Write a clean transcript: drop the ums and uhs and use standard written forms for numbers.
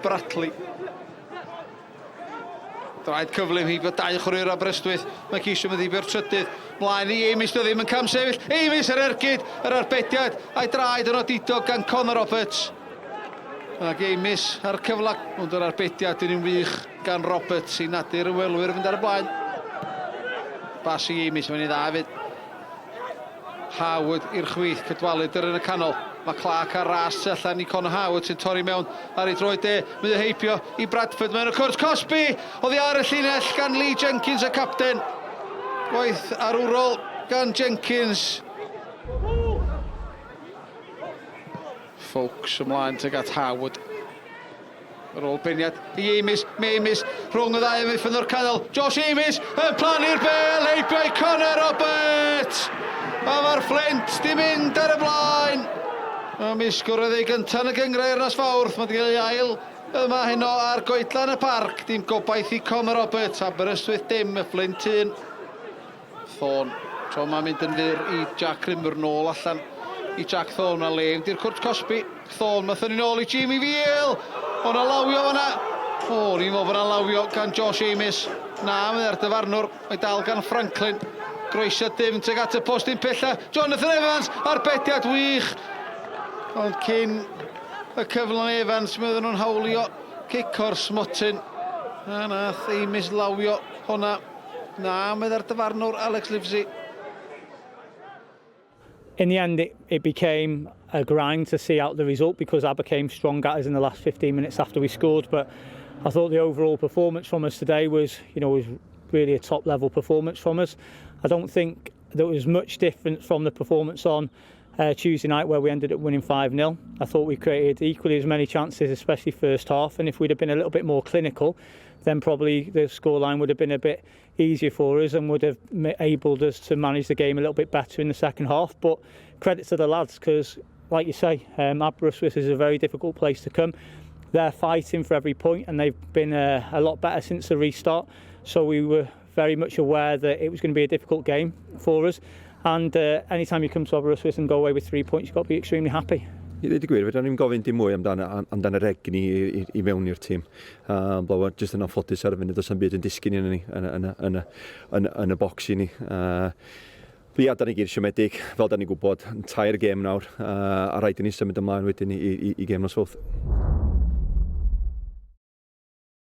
Bradley. Draed cyflym heibio dau chwaraewr Aberystwyth. Mae ceisio mynd heibio'r trydydd. Mlaen i Amis, dio ddim yn camsefyll. Amis yr ergyd, yr arbediad, a'i draed yn odidog gan Connor Roberts. Ac Amis ar cyfle, ond yr arbediad yn un wych gan Roberts i nadu'r ymwelwyr yn mynd ar y blaen. Bas i Amis, mae'n ei dda hefyd. Howard i'r chwith, Cadwaladr yn y canol. Mae Clark ar ras tu allan i Connor Howard sy'n torri mewn ar ei droed de. Mae o heibio i Bradford mewn y cwrt cosbi oddi ar y llinell gan Lee Jenkins y capten. Gwaith arwrol gan Jenkins. Foulkes ymlaen tuag at Howard. Ar ôl beniad i Amis, mae Amis rhwng y ddau amddiffyn o'r canol. Josh Amis yn plannu'r bel heibio i Connor Roberts! A mae'r Fflint di mynd ar y blaen! A mi sgorodd ei gyntaf yn y gynghrair nos Fawrth, mae wedi cael ei ail yma heno ar goedlan y parc. Dim gobaith i Connor Roberts, Aberystwyth dim, y Fflint 1. Thorne. Tro yma mynd yn fyr i Jack Rimmer nôl allan i Jack Thorne. Mae le mynd i'r cwrt cosbi. Thorne, mae thynnu nôl i Jamie Veal. O na lawio fanna. O, ni'n meddwl bod na lawio gan Josh Amis. Na, mae ar dyfarnwr. Mae dal gan Franklin. Groesiad dim tuag at y postyn pella. Jonathan Evans, arbediad wych. Ond cyn y cyfle Evans, mi oedden nhw'n hawlio cic o'r smotyn. Na, nath Amis lawio hwnna. Na, meddai'r dyfarnwr Alex Livesey. In the end, it, it became a grind to see out the result because Aber came strong at us in the last 15 minutes after we scored. But I thought the overall performance from us today was, you know, was really a top level performance from us. I don't think there was much difference from the performance on uh, Tuesday night where we ended up winning 5-0. I thought we created equally as many chances, especially first half, and if we'd have been a little bit more clinical, then probably the scoreline would have been a bit easier for us and would have enabled us to manage the game a little bit better in the second half. But credit to the lads because, like you say, um, Aberystwyth is a very difficult place to come. They're fighting for every point and they've been uh, a lot better since the restart. So we were very much aware that it was going to be a difficult game for us. And uh, any time you come to Aberystwyth and go away with three points, you've got to be extremely happy. I ddweud y gwir, fedra ni'n gofyn dim mwy amdan, amdan yr egni i, i, i mewn i'r tîm. Uh, Blaw, jyst yn anffodus ar y funud, does na'm byd yn disgyn i ni yn, yn, yn, yn, yn, yn y bocs i ni. Uh, Ia, da ni gyd siomedig, fel da ni'n gwybod, tair gêm nawr, uh, a rhaid i ni symud ymlaen wedyn i, i, i gêm nos Fawrth.